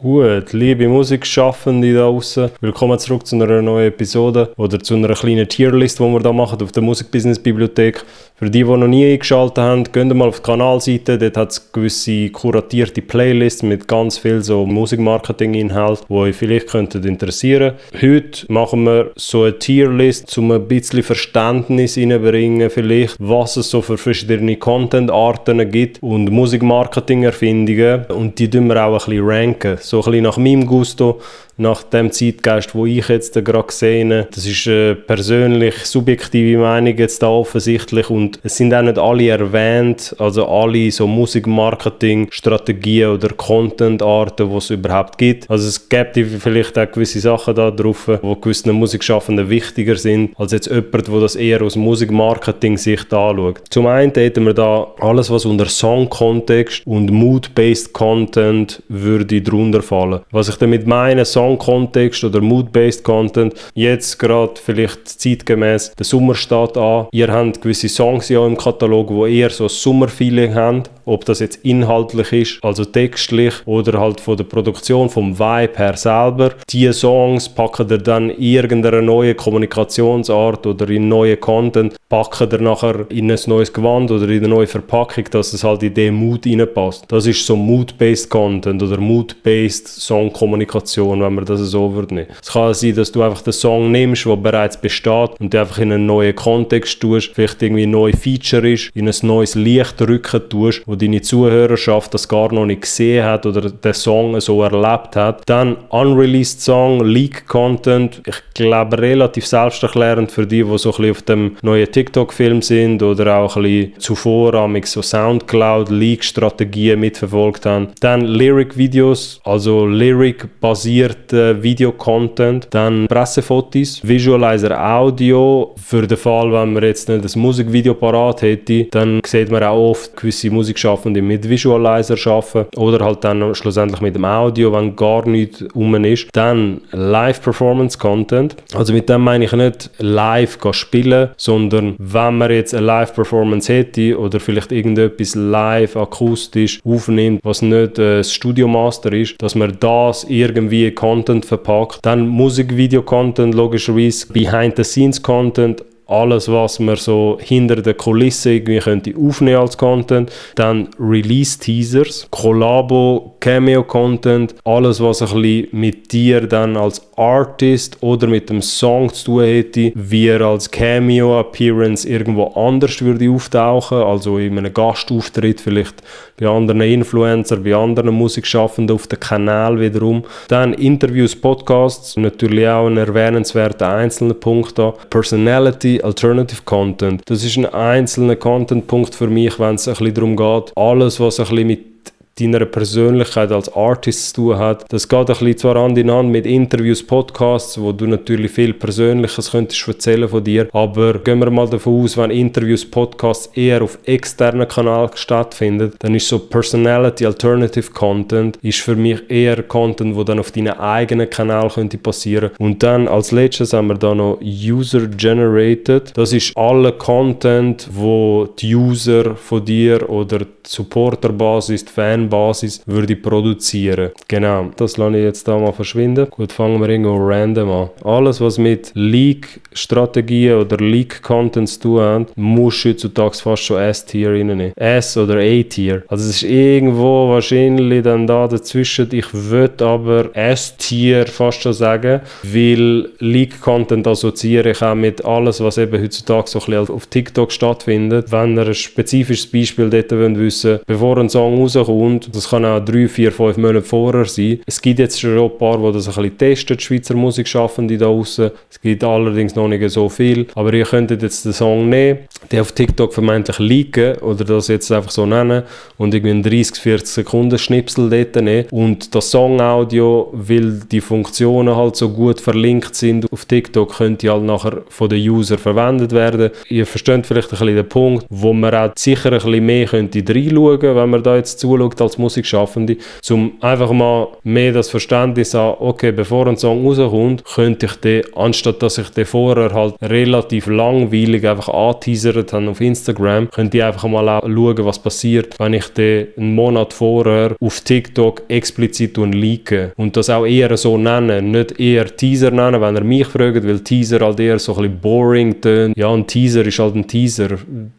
Gut, liebe Musikschaffende da draussen, willkommen zurück zu einer neuen Episode oder zu einer kleinen Tierlist, die wir da machen auf der Musikbusiness-Bibliothek. Für die noch nie eingeschaltet haben, geht mal auf die Kanalseite, dort hat es gewisse kuratierte Playlists mit ganz viel so Musikmarketing-Inhalt, die euch vielleicht interessieren könnten. Heute machen wir so eine Tierlist, um ein bisschen Verständnis reinzubringen, vielleicht, was es so für verschiedene Content-Arten gibt und Musikmarketing-Erfindungen, und die tun wir auch ein bisschen ranken. So ein bisschen nach meinem Gusto, nach dem Zeitgeist, wo ich jetzt gerade sehe. Das ist eine persönlich subjektive Meinung jetzt da offensichtlich, und es sind auch nicht alle erwähnt, also alle so Musikmarketing-Strategien oder Content-Arten, die es überhaupt gibt. Also es gibt vielleicht auch gewisse Sachen da drauf, die gewissen Musikschaffenden wichtiger sind, als jetzt jemand, der das eher aus Musikmarketing-Sicht anschaut. Zum einen hätten wir da alles, was unter Song-Kontext und Mood-Based Content würde drunter fallen. Was ich damit meine, Song-Kontext oder Mood-Based Content, jetzt gerade vielleicht zeitgemäß, der Sommer steht an, ihr habt gewisse Songs ja im Katalog, die eher so ein Sommerfeeling haben, ob das jetzt inhaltlich ist, also textlich, oder halt von der Produktion, vom Vibe her selber. Diese Songs packen ihr dann in irgendeine neue Kommunikationsart oder in neue Content, packen ihr nachher in ein neues Gewand oder in eine neue Verpackung, dass es halt in den Mood reinpasst. Das ist so Mood-Based Content oder Mood-Based Song-Kommunikation, wenn man das so würde nehmen. Es kann sein, dass du einfach den Song nimmst, der bereits besteht, und du einfach in einen neuen Kontext tust, vielleicht irgendwie ein neues Feature ist, in ein neues Licht rücken tust, wo deine Zuhörerschaft das gar noch nicht gesehen hat oder den Song so erlebt hat. Dann Unreleased Song, Leak Content, ich glaube relativ selbsterklärend für die so ein bisschen auf dem neuen TikTok-Film sind oder auch ein bisschen zuvor so Soundcloud-Leak-Strategien mitverfolgt haben. Dann Lyric-Videos, also Lyric-basierte Video-Content. Dann Pressefotos, Visualizer Audio, für den Fall, wenn man jetzt nicht das Musikvideo parat hätte, dann sieht man auch oft gewisse Musikschaffende mit Visualizer arbeiten oder halt dann schlussendlich mit dem Audio, wenn gar nichts rum ist. Dann Live-Performance-Content. Also mit dem meine ich nicht live spielen, sondern wenn man jetzt eine Live-Performance hätte oder vielleicht irgendetwas live akustisch aufnimmt, was nicht das Studiomaster ist, dass man das irgendwie in Content verpackt. Dann Musikvideo-Content, logischerweise Behind-the-Scenes-Content, alles, was man so hinter der Kulisse irgendwie könnte aufnehmen als Content. Dann Release-Teasers, Collabo, Cameo-Content, alles, was ein bisschen mit dir dann als Artist oder mit dem Song zu tun hätte, wie er als Cameo-Appearance irgendwo anders würde auftauchen, also in einem Gastauftritt vielleicht bei anderen Influencer, bei anderen Musikschaffenden auf dem Kanal wiederum. Dann Interviews, Podcasts, natürlich auch ein erwähnenswerter einzelner Punkt da. Personality, Alternative Content. Das ist ein einzelner Content-Punkt für mich, wenn es ein bisschen darum geht, alles, was ein bisschen mit deiner Persönlichkeit als Artist zu tun hat. Das geht ein bisschen zwar Hand in Hand mit Interviews, Podcasts, wo du natürlich viel Persönliches könntest erzählen von dir, aber gehen wir mal davon aus, wenn Interviews, Podcasts eher auf externen Kanälen stattfinden, dann ist so Personality Alternative Content ist für mich eher Content, wo dann auf deinen eigenen Kanal könnte passieren. Und dann als letztes haben wir da noch User Generated. Das ist alle Content, wo die User von dir oder die Supporterbasis, die Fanbasis würde produzieren. Genau, das lasse ich jetzt da mal verschwinden. Gut, fangen wir irgendwo random an. Alles, was mit Leak-Strategien oder Leak-Content zu tun hat, muss heutzutage fast schon S-Tier reinnehmen. S- oder A-Tier. Also es ist irgendwo wahrscheinlich dann da dazwischen. Ich würde aber S-Tier fast schon sagen, weil Leak-Content assoziiere ich auch mit alles, was eben heutzutage so ein bisschen auf TikTok stattfindet. Wenn ihr ein spezifisches Beispiel dort wissen, bevor ein Song rauskommt, das kann auch 3, 4, 5 Monate vorher sein. Es gibt jetzt schon ein paar, die das ein bisschen testen, die Schweizer Musikschaffende da draussen. Es gibt allerdings noch nicht so viel. Aber ihr könntet jetzt den Song nehmen, den auf TikTok vermeintlich leaken oder das jetzt einfach so nennen und irgendwie einen 30, 40 Sekunden Schnipsel dort nehmen. Und das Song-Audio, weil die Funktionen halt so gut verlinkt sind auf TikTok, könnte halt nachher von den User verwendet werden. Ihr versteht vielleicht ein bisschen den Punkt, wo man auch sicher ein bisschen mehr könnte reinschauen, wenn man da jetzt zuschaut als Musikschaffende, um einfach mal mehr das Verständnis haben, okay, bevor ein Song rauskommt, könnte ich den, anstatt dass ich den vorher halt relativ langweilig einfach anteasert habe auf Instagram, könnte ich einfach mal schauen, was passiert, wenn ich den einen Monat vorher auf TikTok explizit leake und das auch eher so nennen, nicht eher Teaser nennen, wenn er mich fragt, weil Teaser halt eher so ein bisschen boring tönt. Ja, ein Teaser ist halt ein Teaser.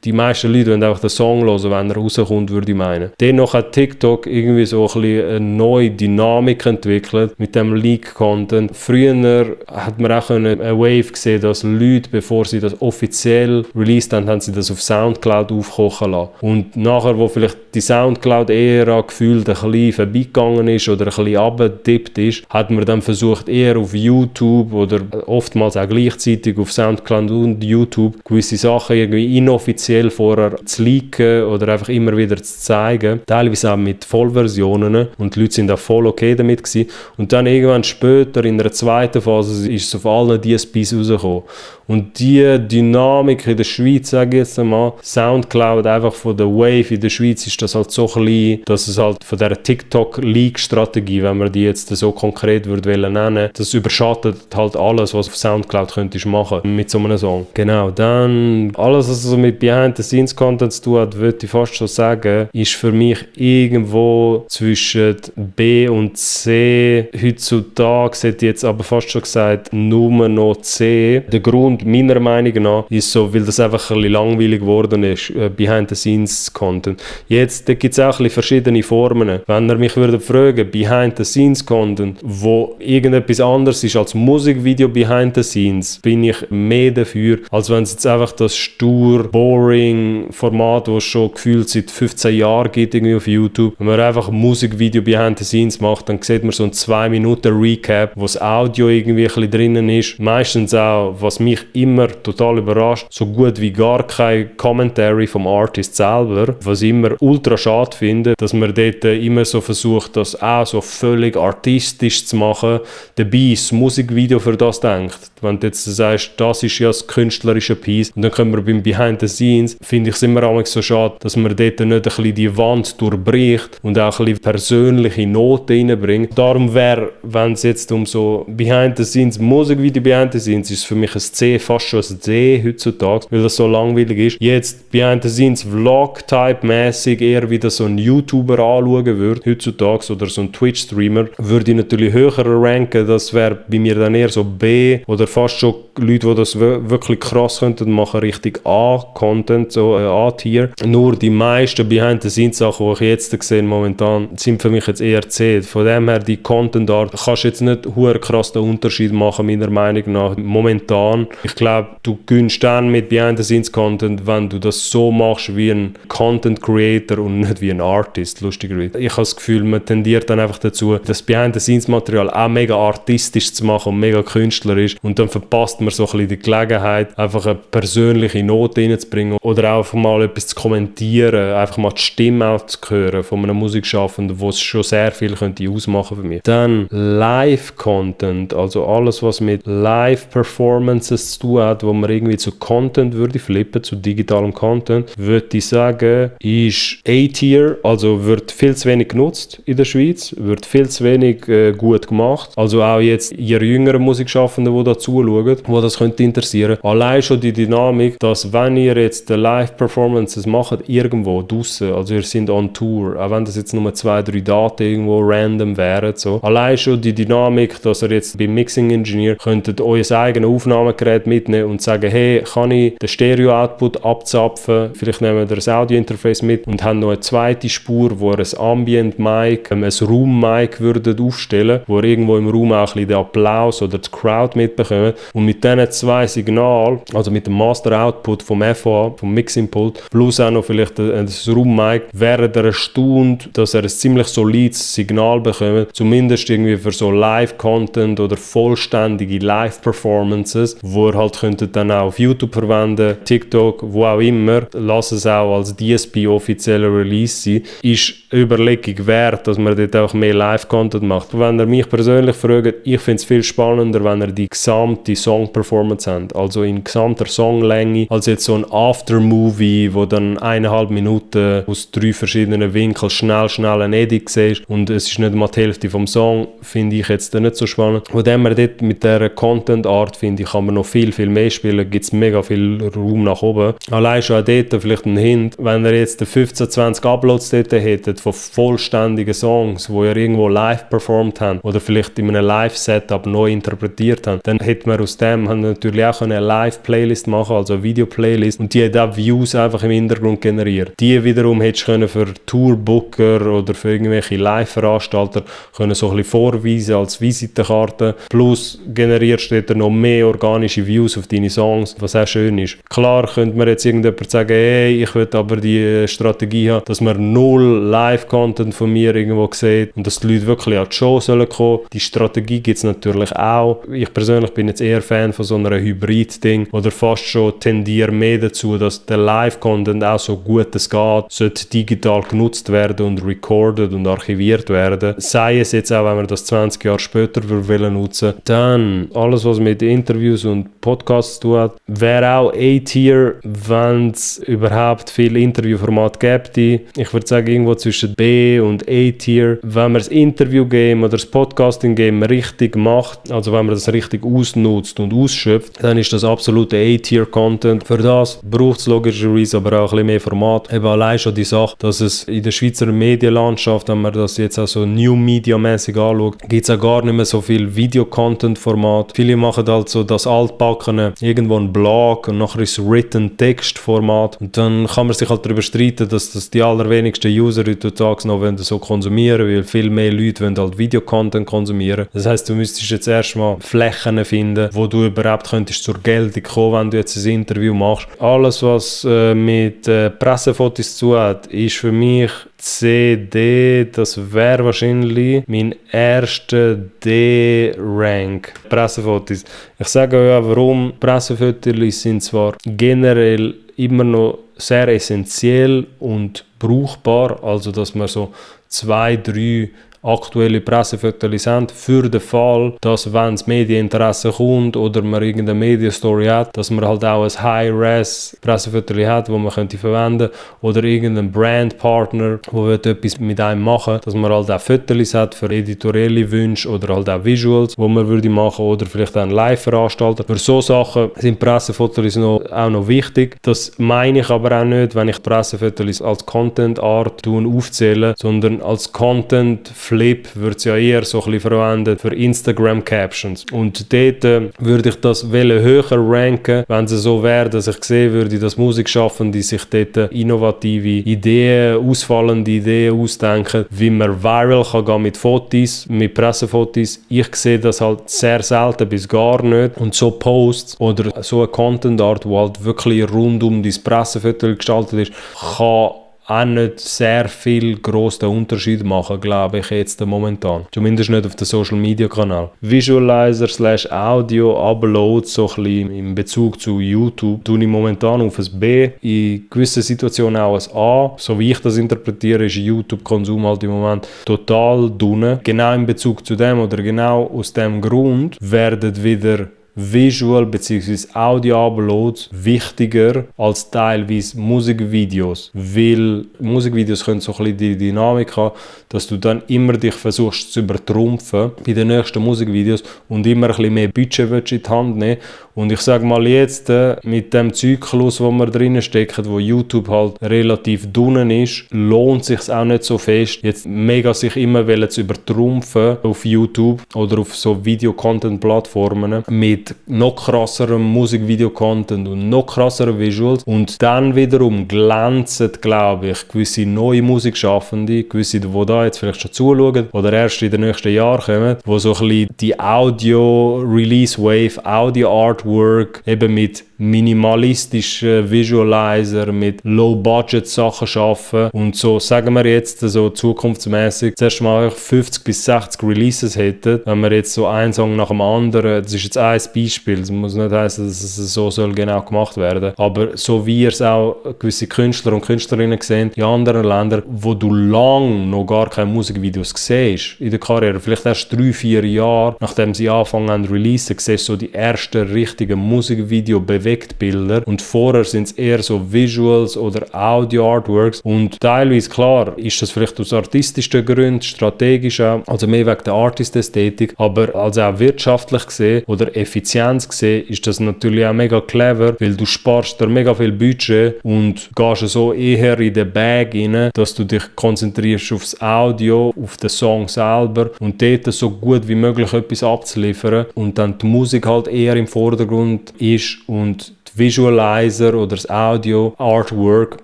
Die meisten Leute wollen einfach den Song hören, wenn er rauskommt, würde ich meinen. Dennoch hat TikTok irgendwie so ein bisschen eine neue Dynamik entwickelt mit dem Leak-Content. Früher hat man auch eine Wave gesehen, dass Leute, bevor sie das offiziell released haben, haben sie das auf Soundcloud aufkochen lassen. Und nachher, wo vielleicht die Soundcloud-Ära gefühlt ein bisschen vorbeigegangen ist oder ein bisschen abgedippt ist, hat man dann versucht, eher auf YouTube oder oftmals auch gleichzeitig auf Soundcloud und YouTube gewisse Sachen irgendwie inoffiziell vorher zu leaken oder einfach immer wieder zu zeigen. Teilweise auch mit Vollversionen und die Leute sind auch voll okay damit gewesen. Und dann irgendwann später in einer zweiten Phase ist es auf allen DSPs rausgekommen. Und die Dynamik in der Schweiz, sage ich jetzt einmal, Soundcloud einfach von der Wave in der Schweiz ist das halt so klein, dass es halt von dieser TikTok-Leak-Strategie, wenn man die jetzt so konkret würde nennen, das überschattet halt alles, was auf Soundcloud könntest machen mit so einem Song. Genau, dann alles, was so mit Behind-the-Scenes-Content zu tun hat, würde ich fast schon sagen, ist für mich irgendwo zwischen B und C. Heutzutage hätte ich jetzt aber fast schon gesagt, nur noch C. Der Grund meiner Meinung nach ist so, weil das einfach ein bisschen langweilig geworden ist, Behind-the-Scenes-Content. Jetzt, da gibt es auch ein bisschen verschiedene Formen. Wenn ihr mich würde fragen, Behind-the-Scenes-Content, wo irgendetwas anderes ist als Musikvideo Behind-the-Scenes, bin ich mehr dafür, als wenn es jetzt einfach das stur, boring Format, das es schon gefühlt seit 15 Jahren gibt irgendwie auf YouTube. Wenn man einfach Musikvideo Behind-the-Scenes macht, dann sieht man so ein 2 Minuten Recap, wo das Audio irgendwie ein bisschen drinnen ist. Meistens auch, was mich immer total überrascht, so gut wie gar kein Commentary vom Artist selber, was ich immer ultra schade finde, dass man dort immer so versucht, das auch so völlig artistisch zu machen, dabei ist das Musikvideo für das denkt. Wenn du jetzt sagst, das ist ja das künstlerische Piece und dann können wir beim Behind the Scenes, finde ich es immer so schade, dass man dort nicht ein bisschen die Wand durchbricht und auch ein bisschen persönliche Noten reinbringt. Darum wäre, wenn es jetzt um so Behind the Scenes, Musikvideo Behind the Scenes, ist für mich ein C, fast schon ein D heutzutage, weil das so langweilig ist. Jetzt Behind the Scenes Vlog-Type-mäßig, eher wie das so ein YouTuber anschauen würde, heutzutage, oder so ein Twitch-Streamer, würde ich natürlich höher ranken, das wäre bei mir dann eher so B oder fast schon Leute, die das wirklich krass könnten machen, richtig A-Content, so A-Tier. Nur die meisten Behind-the-Scenes-Sachen, die ich jetzt sehe momentan, sind für mich jetzt eher C. Von dem her, die Content-Art, kannst du jetzt nicht hure krass den Unterschied machen, meiner Meinung nach, momentan. Ich glaube, du gönnst dann mit Behind-the-Scenes-Content, wenn du das so machst wie ein Content-Creator und nicht wie ein Artist, lustigerweise. Ich habe das Gefühl, man tendiert dann einfach dazu, das Behind-the-Scenes-Material auch mega artistisch zu machen und mega künstlerisch und dann verpasst man so ein bisschen die Gelegenheit, einfach eine persönliche Note reinzubringen oder auch einfach mal etwas zu kommentieren, einfach mal die Stimme auch zu hören von einem Musikschaffenden, wo es schon sehr viel könnte ausmachen für mich. Dann Live-Content, also alles, was mit Live-Performances zu tun hat, wo man irgendwie zu Content würde flippen, zu digitalem Content, würde ich sagen, ist A-Tier, also wird viel zu wenig genutzt in der Schweiz, wird viel zu wenig gut gemacht. Also auch jetzt ihr jüngeren Musikschaffenden, die da zuschauen, wo das könnte interessieren. Allein schon die Dynamik, dass wenn ihr jetzt Live-Performances macht, irgendwo draussen, also ihr seid on Tour, auch wenn das jetzt nur 2-3 Daten irgendwo random wären, so. Allein schon die Dynamik, dass ihr jetzt beim Mixing-Engineer könntet euer eigenes Aufnahmegerät mitnehmen und sagen, hey, kann ich den Stereo-Output abzapfen, vielleicht nehmen wir das Audio-Interface mit und haben noch eine zweite Spur, wo ihr ein Ambient-Mic, ein Room-Mic würdet aufstellen, wo ihr irgendwo im Raum auch ein bisschen den Applaus oder die Crowd mitbekommt und mit diesen 2 Signalen, also mit dem Master-Output vom FOA, vom Mixing-Pult, plus auch noch vielleicht ein Room-Mic, während einer Stunde, dass ihr ein ziemlich solides Signal bekommt, zumindest irgendwie für so Live-Content oder vollständige Live-Performances, wo ihr halt könnten dann auch auf YouTube verwenden, TikTok, wo auch immer, lass es auch als DSP offizieller Release sein, ist Überlegung wert, dass man dort auch mehr Live-Content macht. Wenn ihr mich persönlich fragt, ich finde es viel spannender, wenn ihr die gesamte Song-Performance habt, also in gesamter Songlänge, als jetzt so ein After-Movie, wo dann 1,5 Minuten aus 3 verschiedenen Winkeln schnell ein Edit siehst und es ist nicht mal die Hälfte vom Song, finde ich jetzt nicht so spannend. Von dem her dort mit dieser Content-Art, finde ich, kann man noch viel mehr spielen, gibt es mega viel Raum nach oben. Allein schon auch dort vielleicht ein Hint, wenn ihr jetzt 15, 20 Uploads dort hättet von vollständigen Songs, die ihr irgendwo live performt habt oder vielleicht in einem Live-Setup neu interpretiert habt, dann hätte man aus dem natürlich auch eine Live-Playlist machen, also eine Video-Playlist, und die hat auch Views einfach im Hintergrund generiert. Die wiederum hättest du können für Tourbooker oder für irgendwelche Live-Veranstalter können so ein bisschen vorweisen als Visitenkarte, plus generierst du dort noch mehr organische Views auf deine Songs, was auch schön ist. Klar könnte man jetzt irgendjemand sagen, hey, ich will aber die Strategie haben, dass man 0 Live-Content von mir irgendwo sieht und dass die Leute wirklich an die Show sollen kommen. Die Strategie gibt es natürlich auch. Ich persönlich bin jetzt eher Fan von so einer Hybrid-Ding oder fast schon tendiere mehr dazu, dass der Live-Content auch so gut es geht, sollte digital genutzt werden und recorded und archiviert werden. Sei es jetzt auch, wenn man das 20 Jahre später nutzen will. Dann alles, was mit Interviews und Podcasts zu tun hat, wäre auch A-Tier, wenn es überhaupt viel Interviewformat gäbe. Ich würde sagen, irgendwo zwischen B und A-Tier. Wenn man das Interview-Game oder das Podcasting-Game richtig macht, also wenn man das richtig ausnutzt und ausschöpft, dann ist das absolute A-Tier-Content. Für das braucht es logischerweise aber auch ein bisschen mehr Format. Eben allein schon die Sache, dass es in der Schweizer Medienlandschaft, wenn man das jetzt auch so New-Media-mäßig anschaut, gibt es auch gar nicht mehr so viel Video-Content-Format. Viele machen halt so das altbackene, irgendwo ein Blog und nachher ist Written-Text-Format und dann kann man sich halt darüber streiten, dass das die allerwenigsten User heutzutage noch so konsumieren, weil viel mehr Leute wollen halt Video-Content konsumieren. Das heisst, du müsstest jetzt erstmal Flächen finden, wo du überhaupt könntest zur Geltung kommen, wenn du jetzt ein Interview machst. Alles, was mit Pressefotos zu hat, ist für mich CD, das wäre wahrscheinlich mein erster D-Rank. Pressefotos. Ich sage euch auch, warum. Pressefotos sind zwar generell immer noch sehr essentiell und brauchbar, also dass man so 2, 3 aktuelle Pressefotos haben, für den Fall, dass wenn das Medieninteresse kommt oder man irgendeine Medienstory hat, dass man halt auch ein High-Res Pressefoto hat, das man könnte verwenden oder irgendeinen Brandpartner, der etwas mit einem machen, dass man halt auch Fotos hat für editorielle Wünsche oder halt auch Visuals, die man würde machen oder vielleicht auch einen Live-Veranstalter. Für so Sachen sind Pressefotos auch noch wichtig. Das meine ich aber auch nicht, wenn ich Pressefotos als Content-Art aufzähle, sondern als Content Flip wird es ja eher so ein bisschen verwendet für Instagram-Captions. Und dort würde ich das höher ranken, wenn es so wäre, dass ich sehen würde, dass Musikschaffende sich dort innovative Ideen, ausfallende Ideen ausdenken, wie man viral kann gehen mit Fotos, mit Pressefotos. Ich sehe das halt sehr selten bis gar nicht. Und so Posts oder so eine Content-Art, die halt wirklich rund um dein Pressefoto gestaltet ist, kann auch nicht sehr viel grossen Unterschied machen, glaube ich, jetzt momentan. Zumindest nicht auf dem Social-Media-Kanal. Visualizer/Audio-Upload, so ein bisschen in Bezug zu YouTube, tue ich momentan auf ein B, in gewissen Situationen auch ein A. So wie ich das interpretiere, ist YouTube-Konsum halt im Moment total dünn. Genau in Bezug zu dem oder genau aus dem Grund werden wieder Visual bzw. Audio-Uploads wichtiger als teilweise Musikvideos, weil Musikvideos können so ein bisschen die Dynamik haben, dass du dann immer dich versuchst zu übertrumpfen bei den nächsten Musikvideos und immer ein bisschen mehr Budget willst in die Hand nehmen. Und ich sage mal jetzt, mit dem Zyklus, wo wir drinnen stecken, wo YouTube halt relativ dünn ist, lohnt es sich auch nicht so fest, jetzt mega sich immer zu übertrumpfen auf YouTube oder auf so Video-Content-Plattformen mit noch krasserem Musikvideo-Content und noch krasseren Visuals. Und dann wiederum glänzen, glaube ich, gewisse neue Musikschaffende, gewisse, die da jetzt vielleicht schon zuschauen oder erst in den nächsten Jahren kommen, wo so ein bisschen die Audio-Release-Wave, Audio-Artwork eben mit minimalistischen Visualizer, mit Low-Budget-Sachen arbeiten und so, sagen wir jetzt so zukunftsmäßig, zuerst mal 50 bis 60 Releases hätten, wenn wir jetzt so einen Song nach dem anderen, das ist jetzt ein Beispiel. Es muss nicht heißen, dass es so soll genau gemacht werden. Aber so wie ihr es auch gewisse Künstler und Künstlerinnen sehen in anderen Ländern, wo du lang noch gar keine Musikvideos siehst in der Karriere, vielleicht erst 3-4 Jahre, nachdem sie anfangen an releasen, siehst du so die ersten richtigen Musikvideo-Bewegtbilder und vorher sind es eher so Visuals oder Audio-Artworks und teilweise, klar, ist das vielleicht aus artistischen Gründen, strategisch auch, also mehr wegen der Artist-Ästhetik, aber also auch wirtschaftlich gesehen oder Effizienz gesehen, ist das natürlich auch mega clever, weil du sparst dir mega viel Budget und gehst so eher in den Bag rein, dass du dich konzentrierst aufs Audio, auf den Song selber und dort so gut wie möglich etwas abzuliefern und dann die Musik halt eher im Vordergrund ist und die Visualizer oder das Audio, Artwork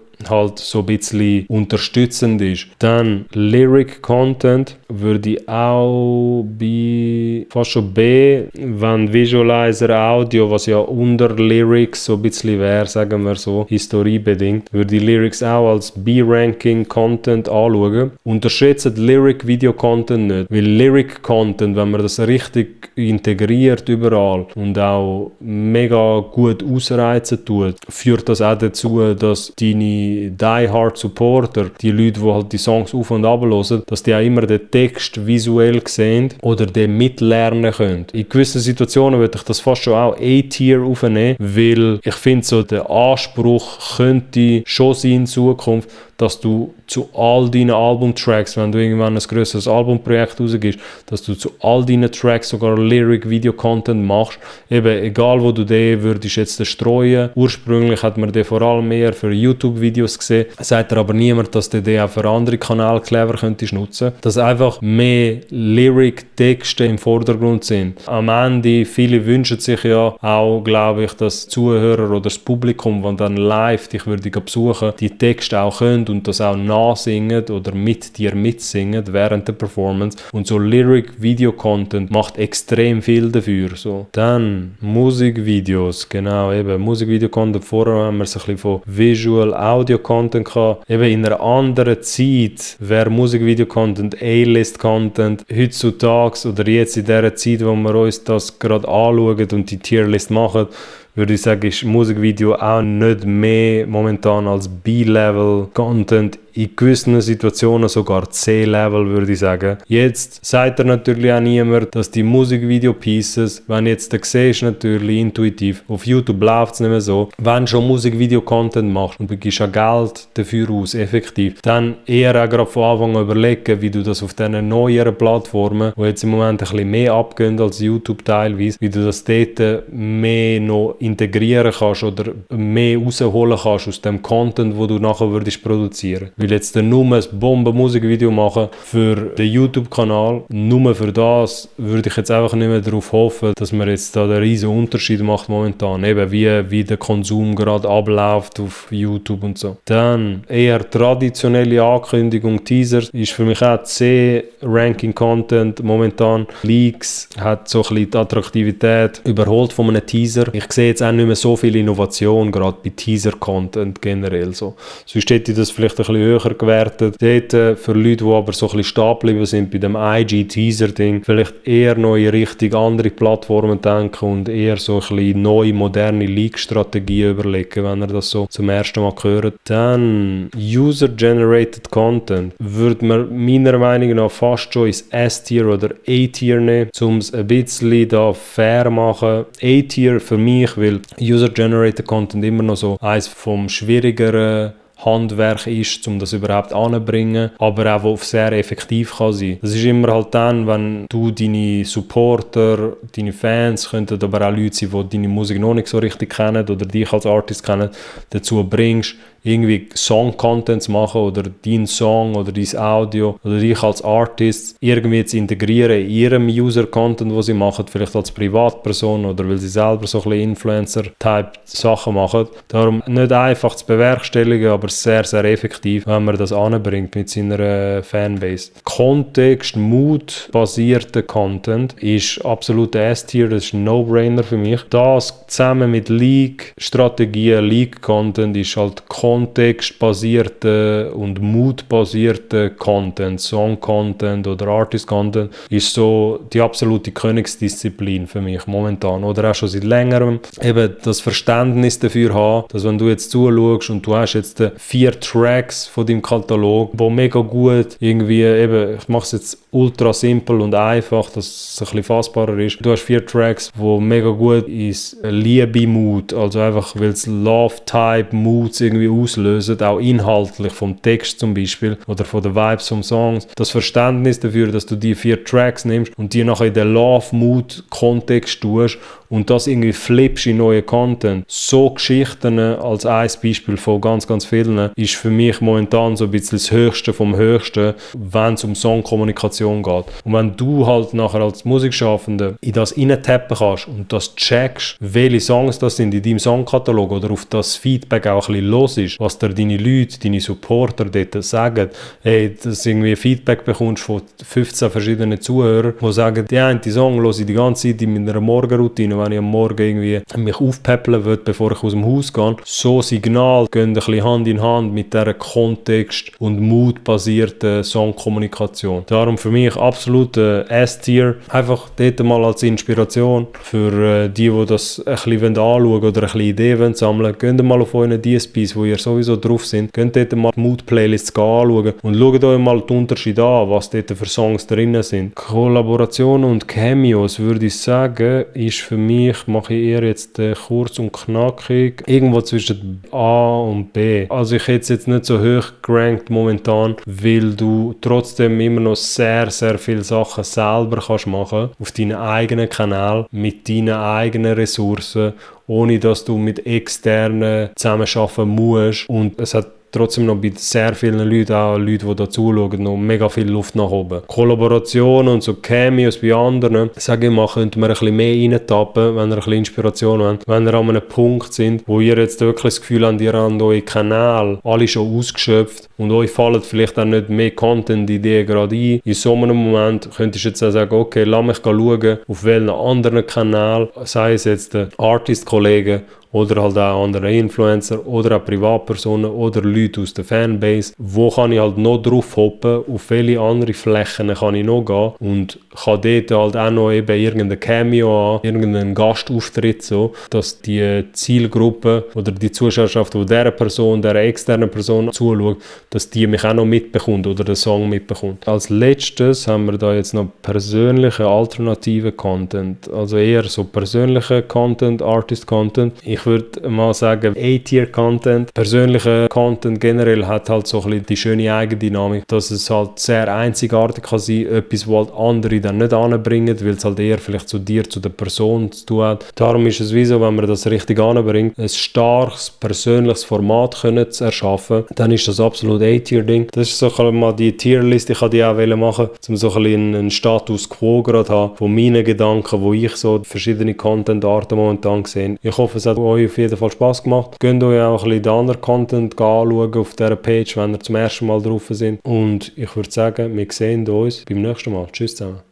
halt so ein bisschen unterstützend ist. Dann Lyric Content würde ich auch bei fast schon B, wenn Visualizer Audio, was ja unter Lyrics so ein bisschen wäre, sagen wir so, historiebedingt, würde ich Lyrics auch als B-Ranking Content anschauen. Unterschätzt Lyric Video Content nicht, weil Lyric Content, wenn man das richtig integriert überall und auch mega gut ausreizen tut, führt das auch dazu, dass deine Die-Hard Supporter, die Leute, die halt die Songs auf und ab hören, dass die auch immer den Text visuell sehen oder den mitlernen können. In gewissen Situationen würde ich das fast schon auch A-Tier aufnehmen, weil ich finde, so der Anspruch könnte schon sein in Zukunft, dass du zu all deinen Albumtracks, wenn du irgendwann ein grösseres Albumprojekt rausgibst, dass du zu all deinen Tracks sogar Lyric-Video-Content machst. Eben, egal wo du den würdest jetzt streuen. Ursprünglich hat man den vor allem mehr für YouTube-Videos gesehen. Sagt aber niemand, dass du den auch für andere Kanäle clever könntest nutzen. Dass einfach mehr Lyric-Texte im Vordergrund sind. Am Ende, viele wünschen sich ja auch, glaube ich, dass Zuhörer oder das Publikum, das dann live dich würde besuchen, die Texte auch können und das auch nachsingen oder mit dir mitsingen während der Performance. Und so Lyric-Video-Content macht extrem viel dafür. So. Dann Musikvideos, genau, eben Musikvideo-Content. Vorher haben wir es ein bisschen von Visual-Audio-Content gehabt. Eben in einer anderen Zeit wäre Musikvideo-Content A-List-Content. Heutzutage oder jetzt in dieser Zeit, wo wir uns das gerade anschauen und die Tierlist machen, würde ich sagen, ist Musikvideo auch nicht mehr momentan als B-Level-Content. In gewissen Situationen sogar C-Level, würde ich sagen. Jetzt sagt natürlich auch niemand, dass die Musikvideo-Pieces, wenn jetzt du siehst, natürlich intuitiv, auf YouTube läuft es nicht mehr so, wenn du schon Musikvideo-Content machst und du gibst auch Geld dafür aus, effektiv, dann eher auch gerade von Anfang an überlegen, wie du das auf diesen neueren Plattformen, die jetzt im Moment ein bisschen mehr abgehen als YouTube teilweise, wie du das dort mehr noch integrieren kannst oder mehr rausholen kannst aus dem Content, wo du nachher würdest produzieren. Weil jetzt nur ein Bomben-Musikvideo machen für den YouTube-Kanal, nur für das würde ich jetzt einfach nicht mehr darauf hoffen, dass man jetzt da den riesen Unterschied macht momentan. Eben wie der Konsum gerade abläuft auf YouTube und so. Dann eher traditionelle Ankündigung, Teasers, ist für mich auch C-Ranking-Content momentan. Leaks hat so ein bisschen die Attraktivität überholt von einem Teaser. Ich sehe jetzt auch nicht mehr so viel Innovation, gerade bei Teaser-Content generell. So. Sonst hätte ich das vielleicht ein bisschen höher gewertet. Dort für Leute, die aber so ein bisschen stehen geblieben sind bei dem IG-Teaser-Ding, vielleicht eher noch in Richtung andere Plattformen denken und eher so ein bisschen neue, moderne Leak-Strategien überlegen, wenn ihr das so zum ersten Mal hört. Dann User-Generated Content würde man meiner Meinung nach fast schon ins S-Tier oder A-Tier nehmen, um es ein bisschen da fair machen. A-Tier für mich, weil User-Generated Content immer noch so eins vom schwierigeren Handwerk ist, um das überhaupt anzubringen, aber auch auf sehr effektiv kann sein. Das ist immer halt dann, wenn du deine Supporter, deine Fans, könnten aber auch Leute sein, die deine Musik noch nicht so richtig kennen oder dich als Artist kennen, dazu bringst, irgendwie Song-Content zu machen oder deinen Song oder dein Audio oder dich als Artist irgendwie zu integrieren in ihrem User-Content, den sie machen, vielleicht als Privatperson oder weil sie selber so ein bisschen Influencer-Type Sachen machen. Darum nicht einfach zu bewerkstelligen, aber sehr, sehr effektiv, wenn man das anbringt mit seiner Fanbase. Kontext, Mood-basierter Content ist absolut der S-Tier, das ist ein No-Brainer für mich. Das zusammen mit Leak-Strategien, Leak-Content ist halt kontextbasierten und moodbasierten Content, Song-Content oder Artist-Content ist so die absolute Königsdisziplin für mich momentan. Oder auch schon seit längerem. Eben das Verständnis dafür haben, dass wenn du jetzt zuschaust und du hast jetzt 4 Tracks von deinem Katalog, die mega gut irgendwie eben, ich mache es jetzt ultra simpel und einfach, dass es ein bisschen fassbarer ist. Du hast 4 Tracks, die mega gut ins Liebe-Mood, also einfach, weil es Love-Type-Moods irgendwie auslösen, auch inhaltlich vom Text zum Beispiel oder von den Vibes vom Songs. Das Verständnis dafür, dass du die 4 Tracks nimmst und die nachher in den Love-Mood-Kontext tust und das irgendwie flippst in neuen Content. So Geschichten als ein Beispiel von ganz, ganz vielen ist für mich momentan so ein bisschen das Höchste vom Höchsten, wenn es um Songkommunikation geht. Und wenn du halt nachher als Musikschaffender in das reintappen kannst und das checkst, welche Songs das sind in deinem Songkatalog oder auf das Feedback auch ein bisschen los ist, was dir deine Leute, deine Supporter dort sagen, hey, dass du irgendwie Feedback bekommst von 15 verschiedenen Zuhörern, die sagen, die eine Song höre ich die ganze Zeit in meiner Morgenroutine, wenn ich am Morgen irgendwie mich aufpäppeln will, bevor ich aus dem Haus gehe. So Signale gehen ein bisschen Hand in Hand mit dieser Kontext- und Mood-basierten Songkommunikation. Darum für mich absolut S-Tier. Einfach dort mal als Inspiration für die das ein bisschen anschauen wollen oder ein bisschen Ideen sammeln. Geht mal auf euren DSPs, wo ihr sowieso drauf sind. Geht dort mal die Mood-Playlists anschauen und schaut euch mal den Unterschied an, was dort für Songs drin sind. Kollaborationen und Cameos, würde ich sagen, ist für mich, mache ich eher jetzt kurz und knackig, irgendwo zwischen A und B. Also ich hätte es jetzt nicht so hoch gerankt momentan, weil du trotzdem immer noch sehr, sehr viele Sachen selber kannst machen auf deinen eigenen Kanal, mit deinen eigenen Ressourcen, ohne dass du mit externen zusammenarbeiten musst. Und es hat trotzdem noch bei sehr vielen Leuten, auch Leute, die da zuschauen, noch mega viel Luft nach oben. Kollaborationen und so Cameos bei anderen, sage ich mal, könnte man ein bisschen mehr reintappen, wenn ihr ein bisschen Inspiration habt. Wenn ihr an einem Punkt sind, wo ihr jetzt wirklich das Gefühl habt, ihr habt eure Kanäle alle schon ausgeschöpft und euch fallen vielleicht auch nicht mehr Content-Ideen gerade ein. In so einem Moment könntest du jetzt auch sagen, okay, lass mich schauen, auf welchen anderen Kanal, sei es jetzt der Artist-Kollegen oder halt auch andere Influencer oder auch Privatpersonen oder Leute aus der Fanbase. Wo kann ich halt noch drauf hoppen, auf welche andere Flächen kann ich noch gehen und kann dort halt auch noch eben irgendein Cameo an, irgendeinen Gastauftritt so, dass die Zielgruppe oder die Zuschauerschaft, die dieser Person, dieser externen Person zuschaut, dass die mich auch noch mitbekommt oder den Song mitbekommt. Als letztes haben wir da jetzt noch persönliche alternative Content, also eher so persönliche Content, Artist-Content. Ich würde mal sagen, A-Tier-Content. Persönlicher Content generell hat halt so ein bisschen die schöne Eigendynamik, dass es halt sehr einzigartig kann sein, etwas, was halt andere dann nicht anbringen, weil es halt eher vielleicht zu dir, zu der Person zu tun hat. Darum ist es wie so, wenn man das richtig anbringt, ein starkes, persönliches Format können zu erschaffen, dann ist das absolut A-Tier-Ding. Das ist so ein bisschen mal die Tierliste, ich wollte die auch machen, um so ein bisschen einen Status Quo gerade zu haben, von meinen Gedanken, wo ich so verschiedene Content-Arten momentan sehe. Ich hoffe, es hat euch auf jeden Fall Spass gemacht. Könnt euch auch ein bisschen den anderen Content anschauen auf dieser Page, wenn ihr zum ersten Mal drauf sind. Und ich würde sagen, wir sehen uns beim nächsten Mal. Tschüss zusammen.